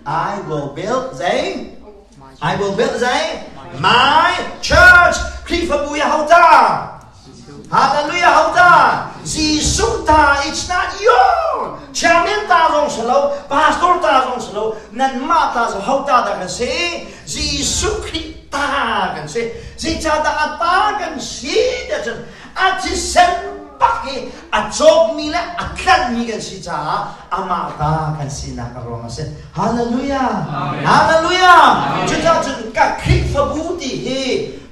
I will build zei? I will build zei? My church. Khrihfabu ya ho ta? Hallelujah ho ta? Jesuh ta it's not your. Chairman ta zong si lo, pastor ta zong si lo, nanmah ta zong ho ta dah kan si? Jesuh Khrih ta kan si. Zeicahdah a ta kan si tiah cun a thisen bak hi a cawkmi le a tlanhmi kan si caah amah ta kan sinak a ruang a si. Hallelujah! Hallelujah! Cucaah cun ka Khrihfabu ti hi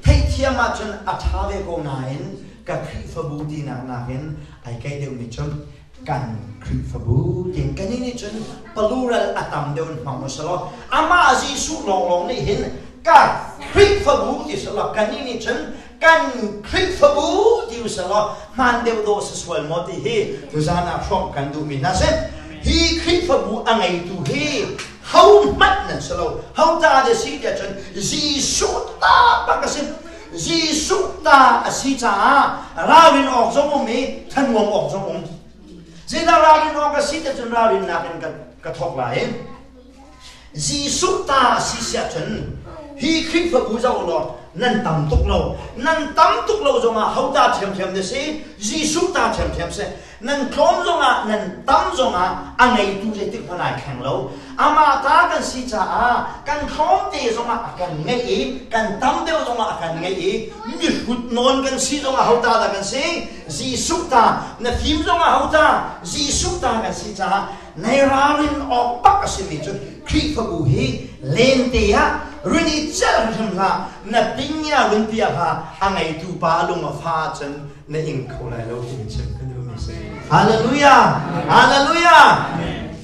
theihthiam ahcun a ṭha ve ko nain ka Khrihfabu tinak nakin ai keih deuhmi cun kan Khrihfabu tiin kan nih cun plural a tam deuh in hmang usalaw amah Jesuh lawnglawng nih hin ka Khrihfabu ti selaw kan nih nih cun kan Khrihfabu ti usalaw hmaan deuh dawh si sual maw ti hi tuzan ah hrawmh kan duhmi hna si. Hi Khrihfabu a ngeitu hi ho hmanh nan si lo. Ho ta de si tiah cun Jesuh ta bak a si. Jesuh ta a si caah ralrin awk zong um i thanuam awk zong um. Zeidah ralrin awk a si tiah cun ralrinnak in ka thawk lai. Jesuh ta a si siah cun hi Khrihfabu zoh law nan tam tuk lo. Nan tam tuk lo zongah ho ta ṭhiamṭhiam na si? Jesuh ta ṭhiamṭhiam si. Nan tlawm zongah nan tam zongah a ngeitu zeitik hmanh ai thleng lo. Amah ta kan si caah kan tlawmte zongah a kan ngeih i kan tam deuh zongah a kan ngeih i mihrut nawn kan si zongah ho ta dah kan si? Jesuh ta. Na fim zongah ho ta? Jesuh ta kan si caah Nei ralrin awk bak a simi cu Khrihfabu hi lente ah run i celh hrim hlah, na pingya run piah hlah, a ngeitu pa lung a fa ahcun na ing kho lai lo tiin chim ka duhmi si. Hallelujah! Hallelujah!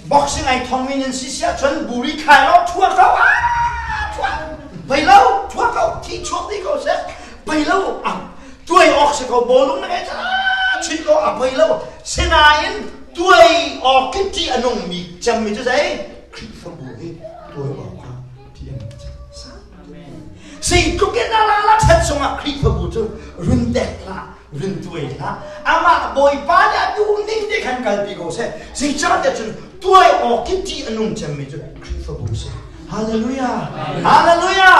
Boxing ai thongmi nan si siah cun buri khai lo thua ko ah thua pei lo thua ko thi chuak dih ko seh pei lo ah tuai awk si ko bawlung na ngei chui ko a pei lo sinain Tuai awk khi ṭih a nungmi cemmi cu zei? Khrihfabu hi tuai awk kha ṭih a nung cem. Zeitluk in a ral a ṭhat zongah Khrihfabu cu run dek hlah, run tuai hlah. Amah Bawipa nih a duh ning te khan kalpi ko seh. Zeicahtiah cun tuai awk khi ṭih a nung cemmi cu Khrihfabu si. Hallelujah! Hallelujah!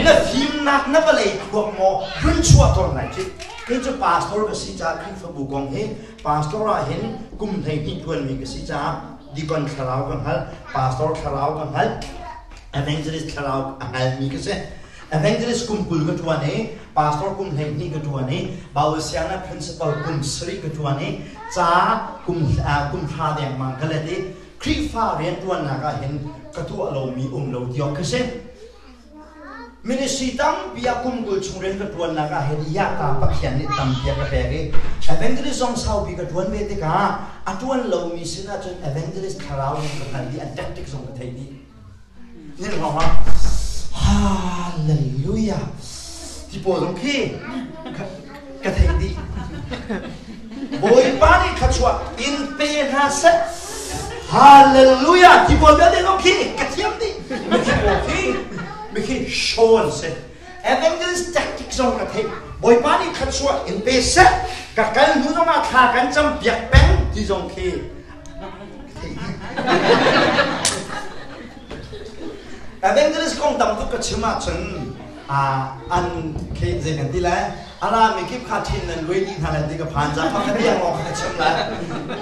Na fimnak na vawlei khuak maw run chuah tawn lai cih. Kei cu pastor ka si caah Khrihfabu kong hi Pastor ah hin kum 12 ṭuanmi ka si caah deacon thlarau ka hngalh, pastor thlarau ka hngalh, evangelist thlarau a hngalmi ka si. Evangelist kum 20 ka ṭuan i pastor kum 12 ka ṭuan i Bible sianginn principal kum sarih ka ṭuan i ca kum kum hra dengmang ka let i Khrihfa rianṭuannak ah hin ka tuah lomi um lo ti awk ka si. Ministry tampi ah kum 20 chung rian ka ṭuannak ah hin Yaka Pathian nih tampi a ka pek i evangelist zong saupi ka ṭuan ve tikah a ṭuan lomi sinah cun evangelist thlarau zong ka hngal dih, an tactic zong ka theih dih. Nin hrawng ah Hallelujah ti pawl zong khi ka theih dih. Bawipa nih thluachuah in pe hna seh. Hallelujah ti pawl vialte zong khi ka thiam dih. Mikhi pawl khi mikhi show an si. Evangelist tactic zong ka theih. Bawipa nih thluachuah in pe seh. Ka kal hnu zong ah thla kan cam piak peng ti zong khi ka theih dih. Evangelist kong tam tuk ka chim ahcun an khi zei kan ti lai a rami kip kha thin nan luai dih hna lai ti ka phan ca pakhat tiang lawng ka chim lai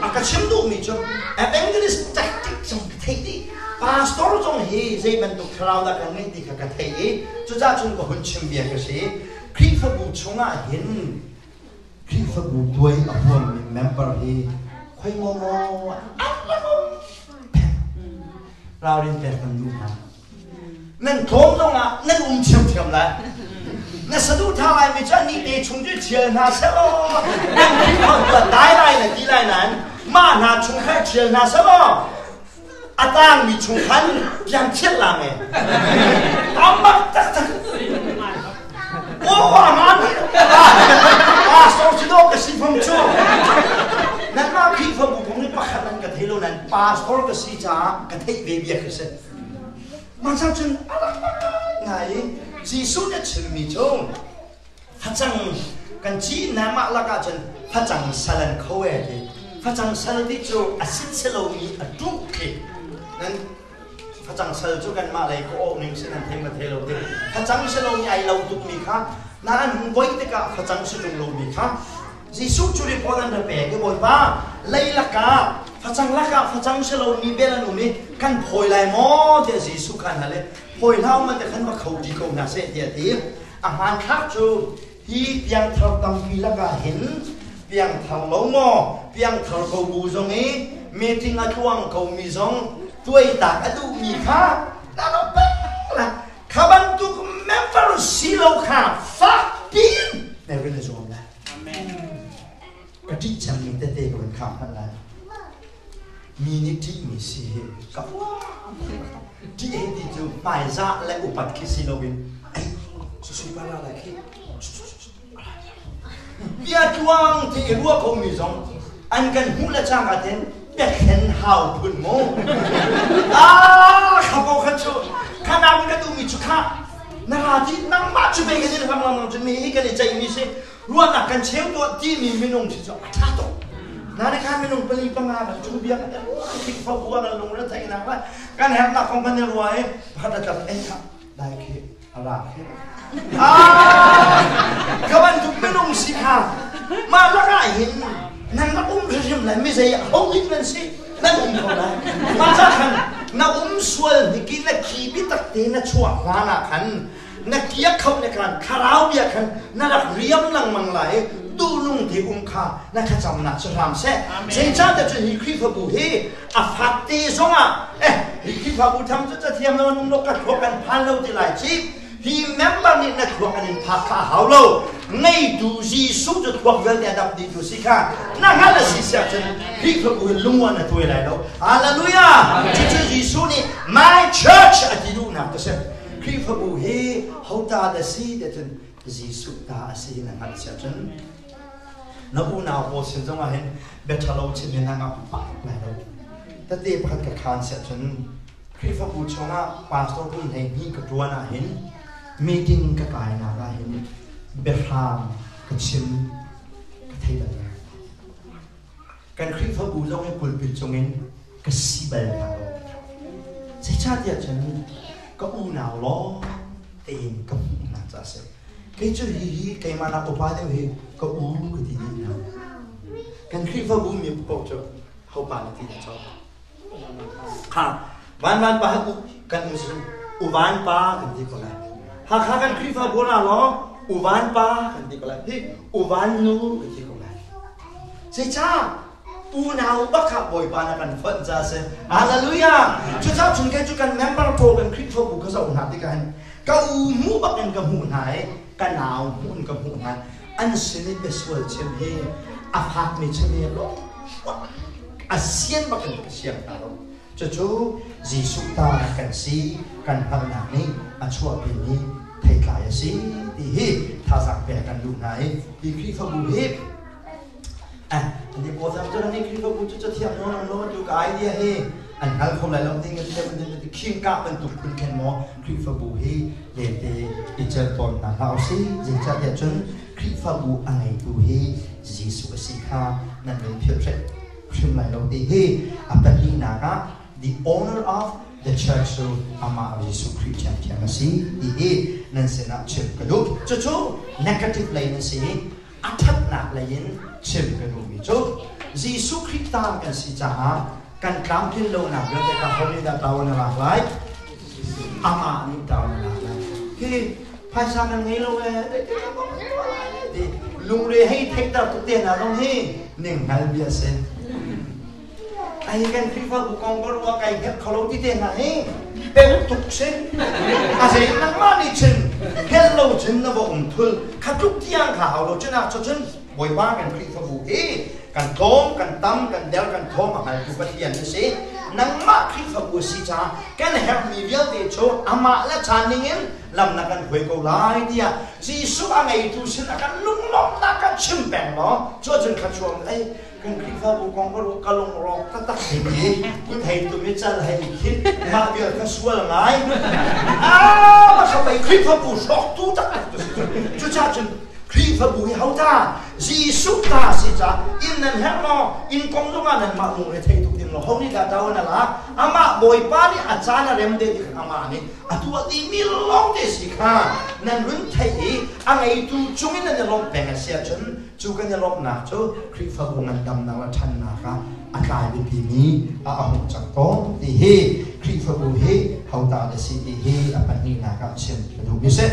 a ka chim duhmi cu evangelist tactic zong ka theih dih pastor zong hi zei bantuk thlarau dah kan ngeih ti kha ka theih i cucaah cun ka hun chim bia ka si Khrihfabu chungah hin Khrihfabu tuai a huammi member hi khoi maw maw an ralrin pek kan duh hna Nan tlawm zongah nan um ṭhiamṭhiam lai. Na saduhthah laimi cu annih te chung cu ṭhial hna seh law nan Khrihfa dai lai na ti lai nain mah hna chung khan ṭhial hna seh law a tangmi chung khan piang thial lang e. Amak taktak. Oh, aman. Pastor cu dawh ka si phung cu. Nanmah Khrihfabu kong nih pakhat an ka thei lo nain pastor ka si caah ka theih ve bia ka si. Mah cun a rak ngai i Jesuh nih a chimmi cu facang kan ci na mah lakah cun facang sal an kho e ti. Facang sal ti cu a sit si lomi a ṭuh khi. Nan Facang sal cu kanmah lei ka awh ning si nan thei ma thei lo ti. Facang si lomi ai lo tukmi kha na an hung voi tikah facang si ṭung lomi kha Jesuh cu report an ra pek i Bawipa lei lakah facang lakah facang si lomi bel an um i kan phawi lai maw tiah Jesuh kha an hal i phawi hlah u man te khan va kho ṭi ko hna seh tiah a ti. A hmanthlak cu hi piangthar tampi lakah hin piangthar lo maw piangthar ko bu zong i meeting a tluang komi zong tuaitak a duhmi kha na lo peng la kha bantuk member si lo kha fak piin na rin a zuam lai. Ka ṭih cemmi tete ka van kham hmanh lai. Mi nih ṭihmi si hi ka ṭih hei ti cu hmaizah le upat khi si loin ei susu pa la lai khi bia tluang te i ruah khomi zong an kan hmuh le cangka ten biathlen hau phun mu ah kha ko kha cu kha nang ka duhmi cu kha na ra ti nangmah cu ve kan in ram lam cun mi hi kan i ceihmi si ruahnak kan cheu tuah timi minung si cu a ṭha tuk. Na kha minung pali panga kan cu bia kan khrihfa bu ah kan lungre theihnak le kan herhnak kong kan i ruah i pakhat a tlak ei kha dai khi a ra khi ah ka bantuk minung si kha mah lakah hin nan rak um hrimhrim lai mi zei ho dik nan si nan um ko lai mah ca khan na um sual hnik i na khi bitak te na chuah hlan ah khan na kia kho ne khan thlarau bia khan na rak riam lengmang lai duhnung te um kha na thlacamnak cu hram seh. Zeicahtiah cun hi Khrihfabu hi a fak te zongah eh hi Khrihfabu tham cu cathiam lo nung lo ka thluak kan phan lo ti lai ci hi member nih na thluak an in phak kha a hau lo. Ngeitu Jesuh cu thluak vialte a dap dih tu si kha na hngalh a si siah cun Khrihfabu hi lungwan na tuai lai lo. Hallelujah! Cucu Jesuh nih my church a ti duhnak ka si. Khrihfabu hi hota dah si ti cun Jesuh ta a si na hngalh si ahcun na unau pawl sin zongah hin bia ṭhalo chim hi na ngam pah lai lo. Tete pakhat ka khaan si ahcun Khrihfabu chungah pastor kum 12 ka ṭuan ah hin meeting ka kainak ah hin biahrang ka chim ka thei bal lo. Kan Khrihfabu zong hi pulpit cungin ka si bal hna lo. Zeicahtiah cun ka unau lawng tein ka hmuh hna caah a si. Kei cu hihi keimah nak upa deuh hi ka u ka ti dih hna. Kan Khrihfabu mi paoh cu hopa na ti dah cawk. Ha, van van pa u kan um si u van pa kan ti ko lai. Hakha kan Khrihfabu na law u van pa kan ti ko lai. Hi u van nu kan ti ko lai. Zeicah unau bak kha Bawipa na kan fonh ca si. Hallelujah! Cucaah chung kei cu kan member pawl kan Khrihfabu ka zoh hna tikah hin ka u hmuh bak in ka hmuh hna i ka nau hmuh in ka hmuh hna. An sin i biasual chim hi a fakmi chim hi a sian bak in ka siang hna lo. Cucu Jesuh ta kan si kan hngalhnak nih a chuahpimi theitlai a si ti hi thazaang pek kan duh hna i hi Khrihfabu hi Ani pawl zong cu ni Khrihfabu cu cathiang nawn ang lo tu ka idea hi an hngal kho lai lo ding an thiam an khingka bantuk phun khen maw Khrihfabu hi lente i cel tawn hna hlah usih. Zeicahtiah cun Khrihfabu a ngeitu hi Jesuh a si kha nan min philh hrim lai lo ti hi a pahnihnak ah the owner of the church cu amah Jesuh Khrih ṭhiamṭhiam a si ti hi nan sinah chim ka duh. Cucu negative lei nan si i a ṭhatnak lei in chim ka duhmi cu Jesuh Khrih ta kan si caah kan tlamtlin lonak vialte kha ho nih dah ṭawan a lak lai? Amah nih ṭawan a lak lai. Hi phaisa kan ngei lo ee, ti lungre hei theihter tuk te hna zong hi ning hngal bia si. Ai kan Khrihfabu kong ka ruah kai hngelh kho lo ti te hna hi pem tuk si. A zei nangmah nih cun hngelh lo cun na va um thul kha tluk tiang kha hau lo cun ah cun Bawipa kan Khrihfabu hi kan tlawm kan tam kan der kan thawm a hngaltu Pathian na si. Nangmah Khrihfabu a si caah kan herhmi vialte cu amah le caan ningin lam na kan hruai ko lai tiah Jesuh a ngeitu sin a kan lunglawmhnak kan chim peng law cu ahcun thluachuah ei kan Khrihfabu kong ka ruah ka lungrawk taktak hi kut hei tum i cal hei khit mah vial kha sual ngai ah ma kha pei Khrihfabu hrawktu taktak tu si cucaah cun Khrihfabu hi ho ta Jesuh ta si ca inn nan herh maw inn kong zongah nan mah lungre thei tuk ding tung lo. Ho nih dah ṭawan a lak? Amah Bawipa nih a caan a rem te tik amah nih a tuah dihmi lawng te si kha nan run theih i a ngeitu cungin nan i lawmh peng a si ahcun cu kan i lawmhnak cu Khrihfabu ngandamnak le ṭhannak ah a tlai biapimi a hung cang tawn ti hi Khrihfabu hi hotah na si ti hi a pahnihnak ah chim ka duhmi si.